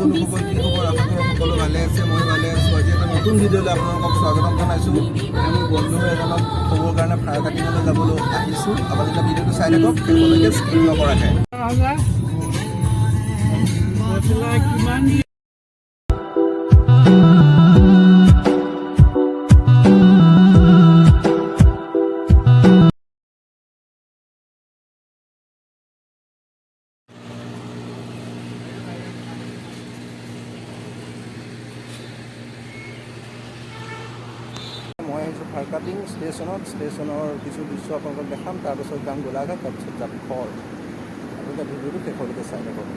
বন্ধুসকল, কি খবৰ? আশা কৰোঁ সকলো ভালে আছে। মই ভালে আছোঁ। আজি এটা নতুন ভিডিঅ'লৈ আপোনালোকক স্বাগতম জনাইছোঁ। মই মোৰ বন্ধু এজনক থ'বৰ কাৰণে ফাৰকাটিঙলৈ যাবলৈ আহিছোঁ। আপোনালোকে ভিডিঅ'টো চাই থাকক শেষলৈকে, স্কিপ নকৰাকৈ। কিমান? মই আহিছোঁ ফাৰকাটিং ষ্টেচনত। ষ্টেচনৰ কিছু দৃশ্য আপোনালোকক দেখাম। তাৰপাছত যাম গোলাঘাট, তাৰপিছত যাম ঘৰ। আপোনালোকে ভিডিঅ'টো শেষলৈকে চাই থাকক।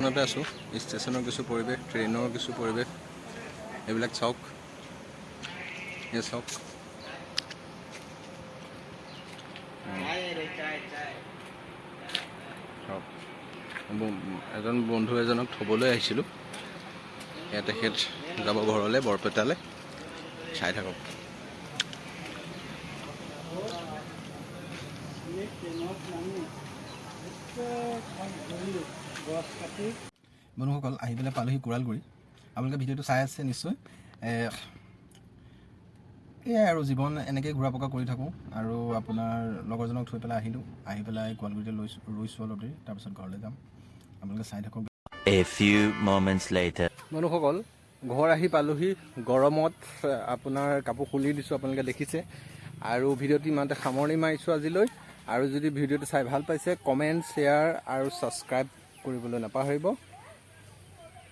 ষ্টেচনতে আছোঁ। ষ্টেচনৰ কিছু পৰিৱেশ, ট্ৰেইনৰ কিছু পৰিৱেশ, এইবিলাক চাওক। এই চাওক। চাওক, এজন বন্ধু এজনক থ'বলৈ আহিছিলোঁ। এয়া তেখেত যাব ঘৰলৈ, বৰপেটালৈ। চাই থাকক। ট্ৰেইনত নামি গোটেইখন ঘূৰিলোঁ, গছ কাটি। বন্ধুসকল, আহি পেলাই পালোহি কোৰালগুৰি। আপোনালোকে ভিডিঅ'টো চাই আছে নিশ্চয়। এয়াই আৰু জীৱন, এনেকেই ঘূৰা পকা কৰি থাকোঁ। আৰু আপোনাৰ লগৰজনক থৈ পেলাই আহিলোঁ। আহি পেলাই কোৱালগুৰিতে লৈছোঁ, ৰৈছোঁ অলপ দেৰি, তাৰপিছত ঘৰলৈ যাম। আপোনালোকে চাই থাকক। A few moments later. বন্ধুসকল, ঘৰ আহি পালোহি। গৰমত আপোনাৰ কাপোৰ খুলি দিছোঁ, আপোনালোকে দেখিছে। আৰু ভিডিঅ'টো ইমানতে সামৰণি মাৰিছোঁ আজিলৈ। আৰু যদি ভিডিঅ'টো চাই ভাল পাইছে, কমেণ্ট, শ্বেয়াৰ আৰু ছাবস্ক্ৰাইব কৰিবলৈ নাপাহৰিব।